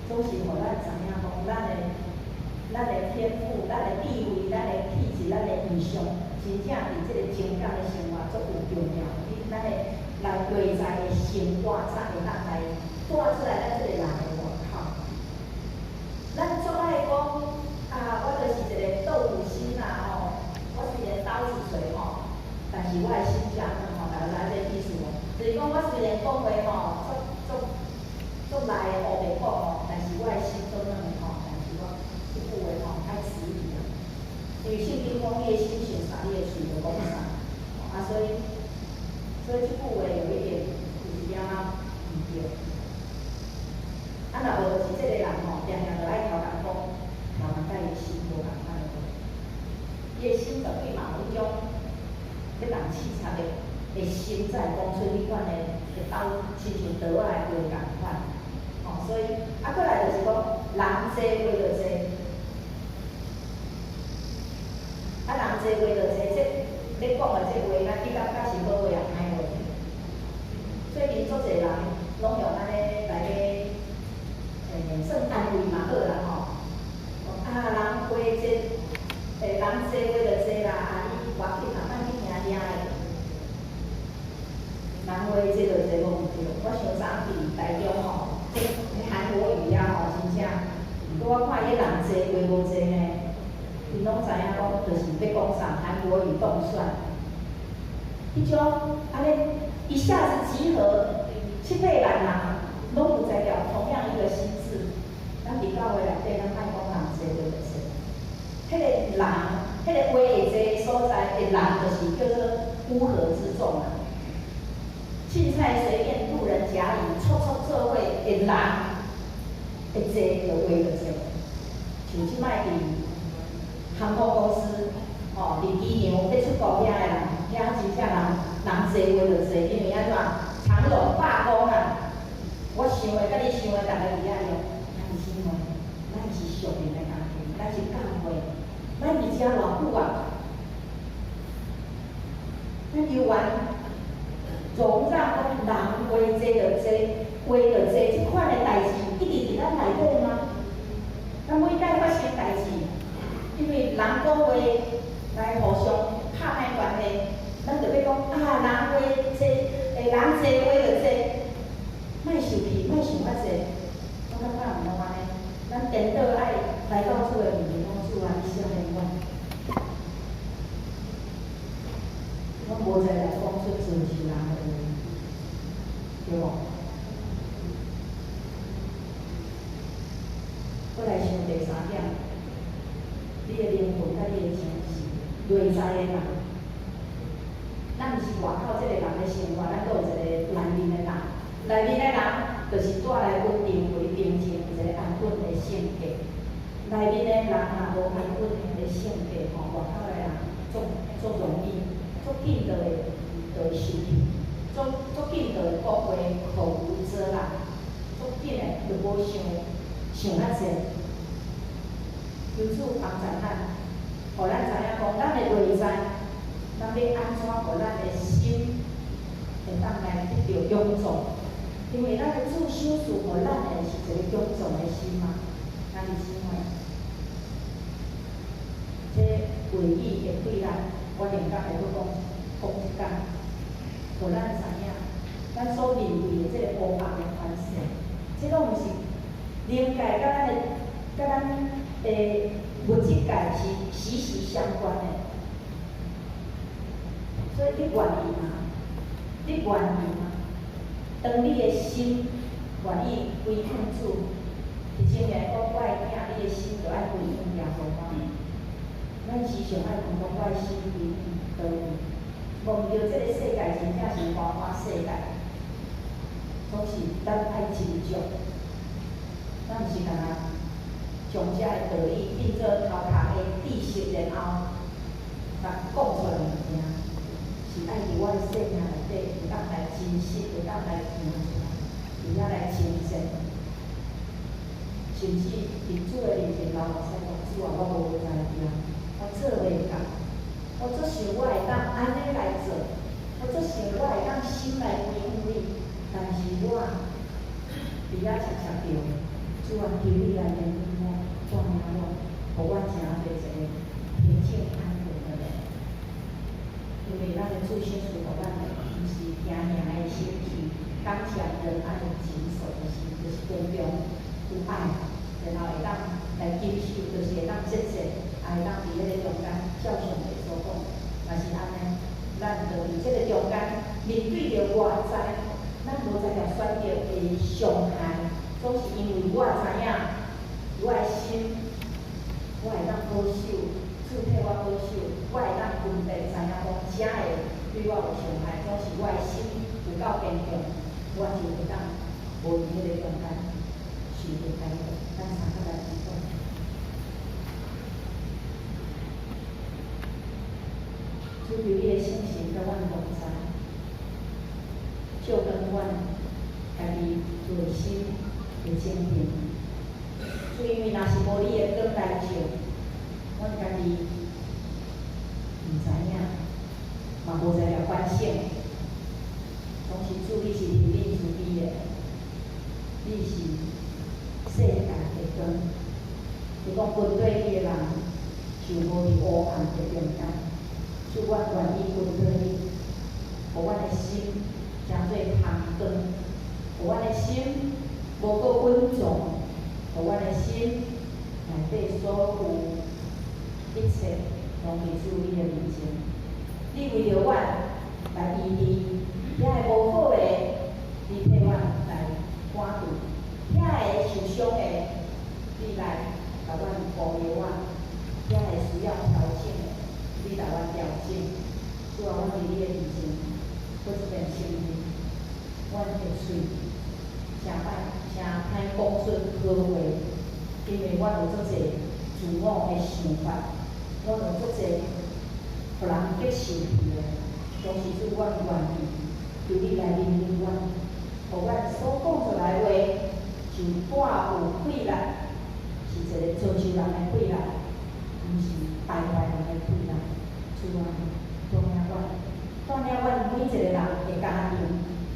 總是予咱知影講，咱的天賦、咱的智慧、咱的氣質、咱的異象，真正佇這個情感的生活足有重要。你咱的內在的生活才會當來帶出來咱這個人的外口。咱足愛講啊，我就是一個豆腐心啦吼，我雖然刀子嘴吼，但是我的心誠軟吼，大家知影這個意思無？就是講我雖然講話吼，足足足來的烏白講吼，但是我的心足軟的吼，但是我這句話吼愛遲疑啊，因為聖經講你的心想啥，你的喙就講啥，啊，所以這句話有一點有一點仔毋對。啊，若無就是這個人吼，定定就愛頭殼講，頭殼佮伊的心無仝款的，伊的心絕對嘛有彼種欲人刺插的心，才會講出彼款的刀，親像刀仔的話仝款。吼，所以啊，閣來就是講，人濟話就濟，啊，人濟話就濟，這咧講的這話，咱你感覺是好話抑歹話？最近足濟人攏用按呢來咧，算安慰嘛好啦吼。啊，人話濟，人濟話就濟啦，啊，你無要緊啦，莫去聽遐的。人話濟就濟無毋對，我想昨昏佇台中吼，這韓國瑜啊吼，真正，毋過我看彼人濟話無濟呢，𪜶攏知影講，就是欲講啥，韓國瑜當選。彼種按呢一下子集合七八萬人，攏有在條同樣一個心智。咱佇教會內底，咱莫講人濟話就濟。彼個人，彼個話會濟的所在的人，就是叫做烏合之眾啊。凊彩隨便路人甲乙，撮撮做伙的人，會濟就話就濟。像這擺佇航空公司，吼，佇機場欲出國遐的人，遐真正人人濟話就濟，因為按怎長榮罷工啊！我想的佮你想的，逐个佇遐用。咱是啥物？咱是屬靈的家庭，咱是教會，咱佇遮偌久啊？咱猶原容讓講人話濟就濟，話就濟，這款的代誌一直佇咱內底嗎？咱每擺發生代誌，因為人講話來互相拍歹關係，咱就欲講啊，人話濟，人濟話就濟，莫生氣，莫想較濟。我感覺毋通按呢，咱顛倒愛來到主的面前，講主啊，你赦免我。我無才來講出真實人的話，對無？閣來想第三點，你的靈魂佮你的精神，內在的人，咱毋是外口這個人咧生活，咱閣有一個內面的人。內面的人，就是帶來穩定、予你平靜，有一個安穩的性格。內面的人若無安穩的性格吼，外口的人足足容易，足緊就會生氣，足足緊就會講話口無遮攔，足緊的就無想想較濟。求主幫助咱，予咱知影講，咱的內在，咱欲按怎予咱的心會當來得著強壯？因為咱的主賞賜予咱的是一個強壯的心嘛，兄弟姊妹。這話語的對咱，我另閣會閣講講一工，予咱知影，咱所面對的這個烏暗的權勢，這攏毋是靈界佮咱的物質界是息息相關的。所以你願意嗎？你願意嗎？當你的心願意歸向主，佇前面講我的囝，你的心就愛歸向耶和華。咱時常愛問講我的心歸向佗位？無毋對，這個世界真正是花花世界，總是咱愛斟酌。咱毋是干焦將這个道理變做頭殼的知識，然後共講出來物件，是愛佇我的生命內底會當來真實，會當來行出來，佇遐來親證。甚至佇主的面前流目屎講：主啊，我無才調，我做袂到。我足想我會當按呢來做，我足想我會當心來歸向你，但是我佇遐常常著，主啊，求你來憐憫我，帶領我，予我成做一個平靜安穩的人。因為咱的主賞賜予咱的，毋是驚嚇的心氣，剛強仁愛謹守的心，就是堅強有愛，然後會當來謹守，就是會當節制，也會當佇彼個中間照上帝所講。若是按呢，咱就佇這个中間面對著外在，咱無才調選擇會傷害，總是因為我知影，我的心，我會當保守，主替我保守，我會當分辨知影講，啥會對我有傷害，總是我的心有夠堅強，我就會當無佇彼个中間受著改變。咱三個來祈禱。主求你的聖神佮阮同在，照光阮家己內心的前程。主，因為若是無你的光來照，阮家己毋知影，嘛無才調反省。總是主，你是憐憫慈悲的，你是世界的光。就講跟隨你的人，就無佇黑暗的中間。主，阮願意跟隨你，予阮的心成做通光，予阮的心無閣穩重，予阮的心內底所有一切攏佇主你的面前。你為著阮來醫治，遐个無好的，你替阮來趕除；遐个受傷的，你來共阮膏藥阮；遐个需要調整的，你來阮調整。主啊，阮佇你的面前，閣一遍承認，阮的喙誠歹，誠歹講出好話，因為阮有足濟自我的想法，阮有足濟予人激受氣的。總是主，阮願意求你來憐憫阮，予阮所講出來的話就帶有氣力，是一個造就人的氣力，毋是敗壞人的氣力。主啊，帶領阮，帶領阮每一個人的家庭，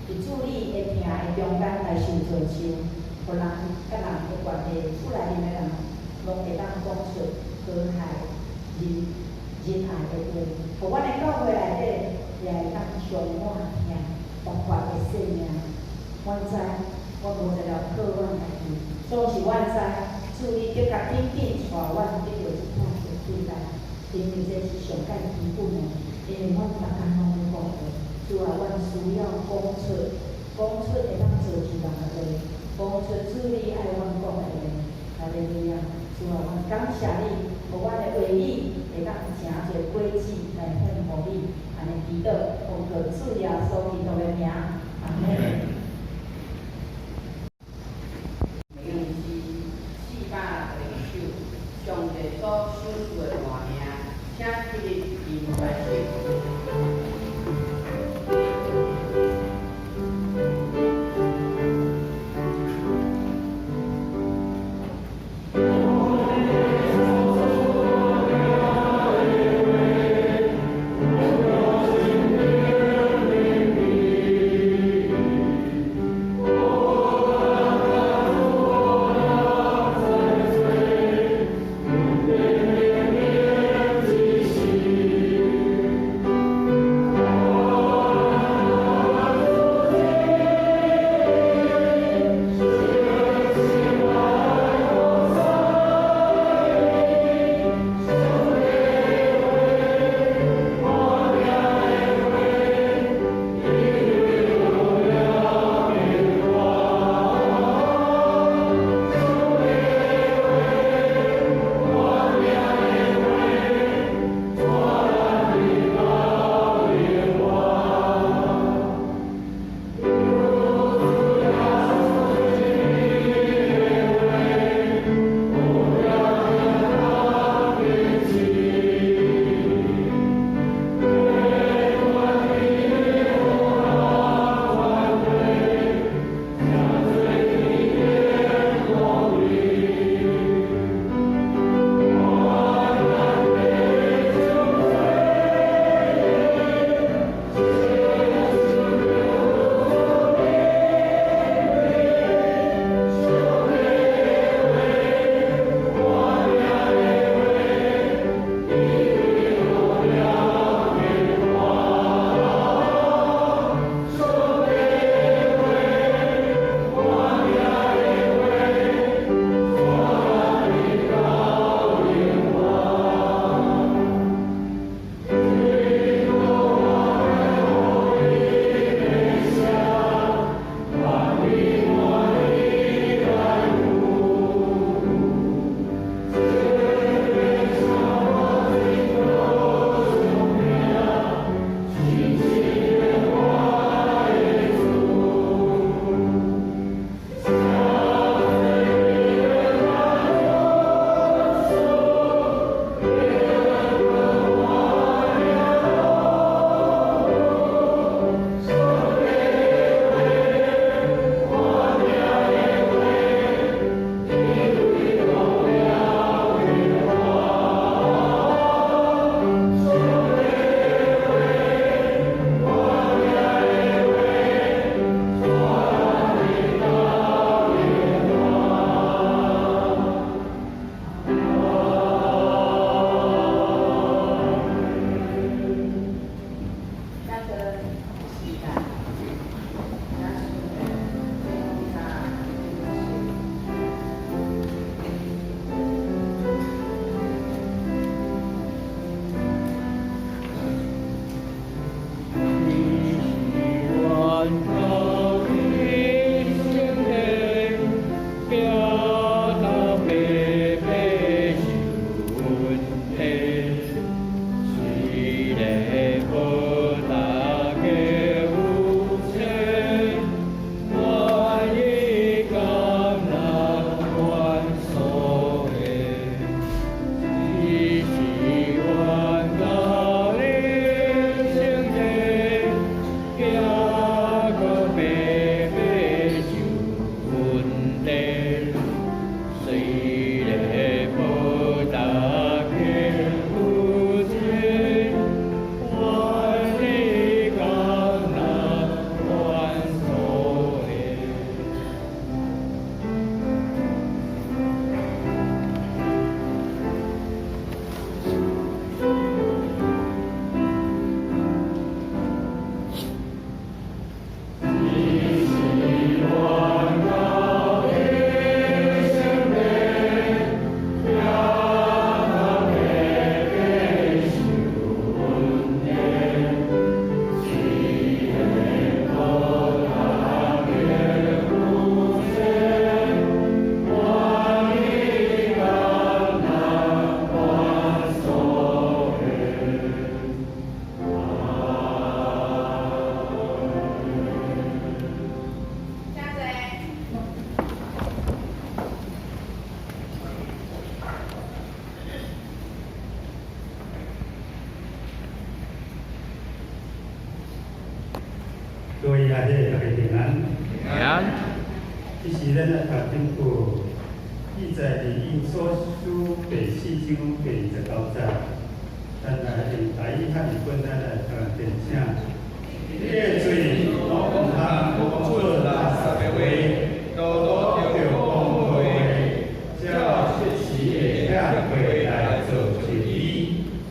佇主你的疼的中間來受造就，予人佮人的關係，厝內面的人，攏會當講出和諧、仁仁愛的話，予阮的教會內底也會當充滿疼、爆發的生命。阮知，阮無才調靠阮家己，總是阮知，主你的確緊緊帶阮得著這款的對待，因為這是上蓋基本的，因為阮逐工攏咧講話，主啊，阮需要講出，講出會當造就人的話，講出主你愛阮講的話，哈利路亞！主啊，阮感謝你，予阮的話語會當成做果子來獻予你，按呢祈禱，奉靠主耶穌基督的名，阿門。用是461首，上帝所賞賜的大名，請起立並來唱。上帝所安。这是咱来读经句，记载伫以弗所书第四章第29节。咱来用台语和日本咱来读电请。你的喙拢毋通讲出垃圾的话，多多著講好話，照適時的聽話來做一語，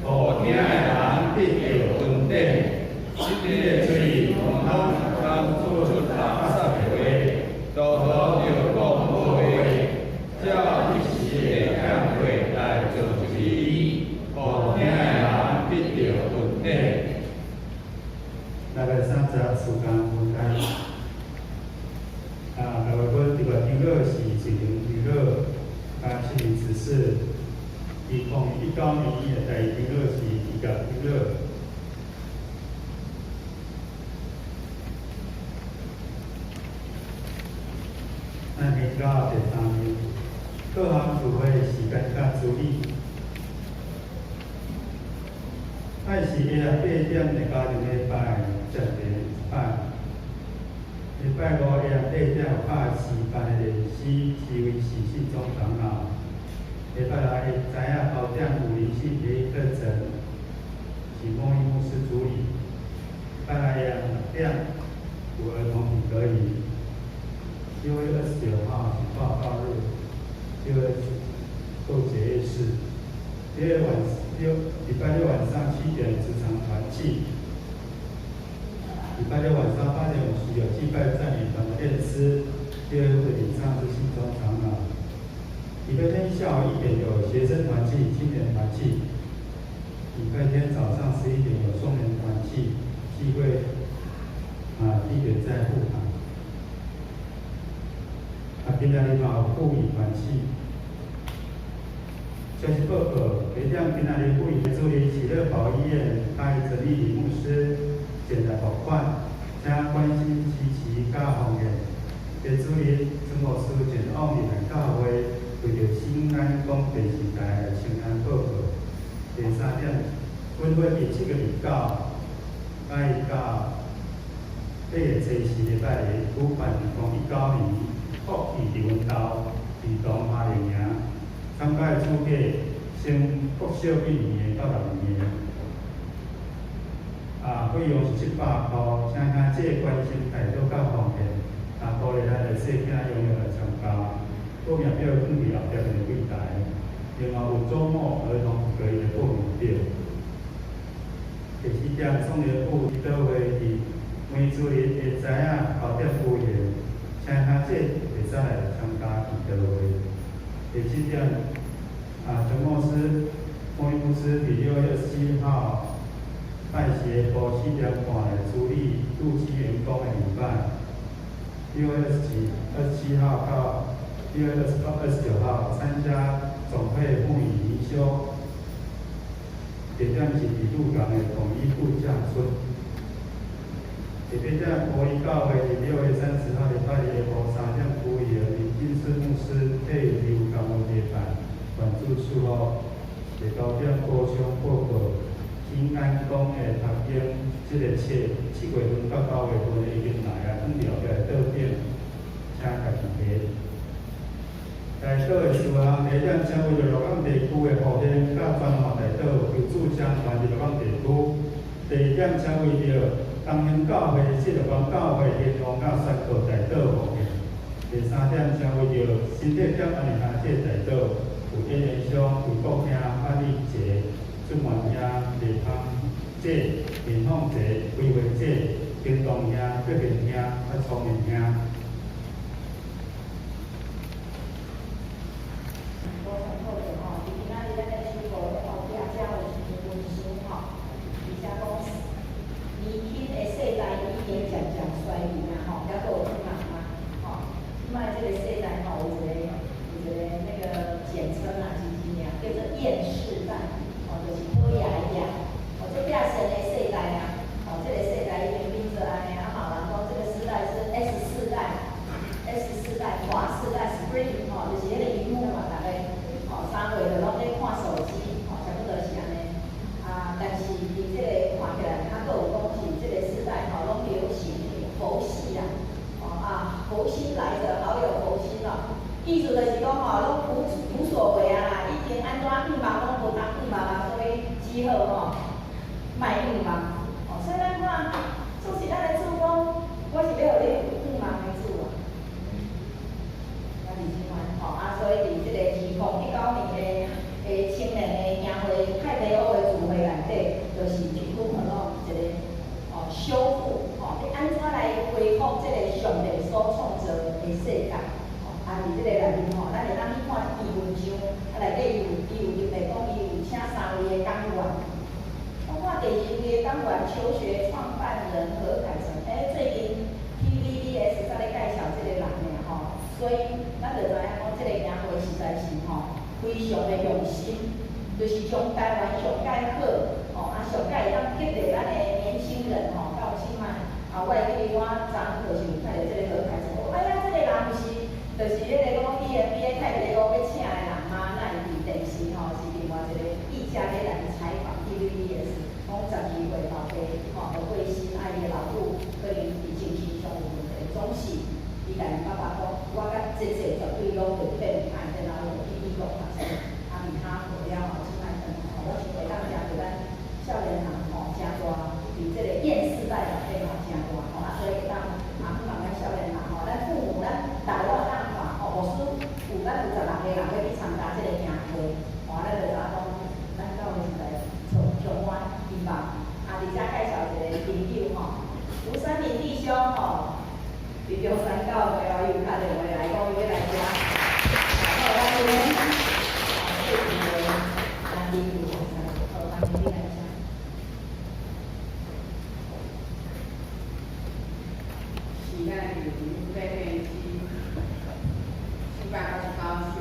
予聽的人得著恩典。你的喙毋通講出垃圾的話，多多著講好話，照適時的聽話來做一語，予聽的人得著恩典。6月30時間分開。6月份伫个長老是水平長老，七名執事。2019年的第二長老是二甲長老。咱現到第三面，各項聚會時間佮處理。拜四下暗8點的家庭禮拜接連一擺。禮拜五下暗8點有拍詩班的練習，是為喜信中長老。禮拜六下知影9點有靈性培育課程，是莫伊牧師主理。禮拜六下暗6點有兒童體格營。6月29號是報告日，6月購結業式。禮拜六晚上7點職場團契。禮拜六晚上8點50有祭拜讚美團的練詩。第二的領唱是信中長老。禮拜天下午1點有學生團契、青年團契。禮拜天早上11點有松年團契聚會，地點在富堂。今仔日嘛有婦女團契。消息報告：第一點，今仔日婦女主任喜樂寶醫院開陳立林牧師前來募款，請關心支持佮奉獻。第主任陈牧師前往宜蘭教會，為著新安廣電視台來呈安報告。第三點，本會佇7月29到8月24禮拜日舉辦2019年國旗伫阮兜兒童夏令營，參加的資格升國小一年到6年。費用是700箍，請兄姊關心代禱佮奉獻，鼓勵咱的細囝踴躍來參加。報名表放佇後壁的櫃台，另外有週末兒童體格營的報名表。第四點，創業部祈禱會佇梅主任會知影後壁舉行，請兄姊會使來參加祈禱會。第七點，陳牧師、莫伊牧師佇6月27號拜四下晡4點半來處理陸基員工的禮拜。6月27號到6月28、29號參加總會婦女靈修，地點是佇鹿港的統一度假村。第八點，國一教會佇6月30號禮拜日下晡3點舉行林金順牧師退休感恩禮拜，願主賜福。第九點，高商報告，新安宮的讀經，這個冊7月份到9月份已經來啊，放佇後壁的桌頂，請家己提。代禱的事項，第一點，請為著鹿港地區的復興佮全華代禱，求主掌權佇鹿港地區。第二點，請為著東興教會、四六港教會興旺佮宣告代禱奉獻。第三點，請為著身體減壓的兄姊代禱，有演員商、魏國兄、潘丽杰、出源兄、李芳姐、林凤姐、魏慧姐、金东兄、郭平兄、佮聪明兄。无上好者吼，伫今仔日咱咧收到咧后壁遮有一篇文章吼，而且講年輕的世代已經漸漸衰微啊吼，猶閣有可能嗎？吼，這擺這個世代吼有一個那個簡稱啊，是真正叫做厭世代，吼，就是討厭的厭，吼，這變成的世代啊，吼，這個世代已經變做按呢，啊，嘛有人講這個世代是 S 世代，S 世代、華世代、Screen 吼，就是彼個螢幕嘛，逐个吼3歲就攏咧看手機，吼，差不多是按呢。啊，但是佇這個看起來，較閣有講是這個世代吼，攏流行佛系啦，吼啊，佛系。心來著，好有佛心哦。意思就是講吼，攏無所謂啊啦，已經按怎向望攏無通向望啊，所以只好吼，莫向望。哦，所以咱看，做是咱的主講，我是欲予你有向望的主啊。咱是這款吼，啊，所以佇這个2019年的青年的營會，太平屋的聚會內底，就是就拄好咯一個哦修復吼，欲按怎來恢復這個上帝所創造的世界？啊，佇這個內面吼，咱會當去看這篇文章，啊，內底伊有入來講，伊有請三位的講員。我看第二位的講員，求學創辦人何凱成，最近 TVBS 才咧介紹這個人爾吼，所以咱就知影講，這個營會實在是吼非常的用心，就是將台灣上蓋好，吼啊上蓋會當激勵咱的年輕人吼，到這擺啊，我會記得我昨昏就是有看著這個何凱成，哎呀，這個人毋是。就是彼個講 EMBA 太平屋欲請的人嗎？那伊佇電視吼是另外一個記者咧來採訪 TVBS，講12歲老爸吼就過身，啊伊的老母可能佇精神上有問題，總是伊共伊爸爸講，我佮姐姐絕對攏袂變歹，然後就去美國讀書，啊佇哈佛了後，這擺轉吼，我想會當誠對咱少年人吼誠大，佇這個厭世代內底嘛誠大吼，啊所以會當啊希望咱少年人吼，咱父母咱大家攏會當看吼，牧師有咱有16個人欲去參加這個營會，吼，咱就知影講，咱教會實在充滿希望。啊，佇遮介紹一個朋友吼，吳三明弟兄吼，佇中山教會哦，伊有敲電話來講，伊欲來遮。好，歡迎。啊，最近的男朋友，好，歡迎你來遮。時間是799首，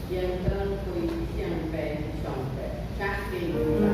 應當歸聖父上帝，請進來。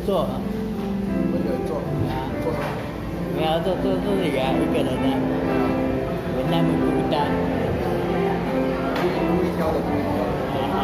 做，我一個人做，啊，做什麼？沒有做做自己啊，一個人啊，沒那麼孤單。故意挑的，故意挑的。啊。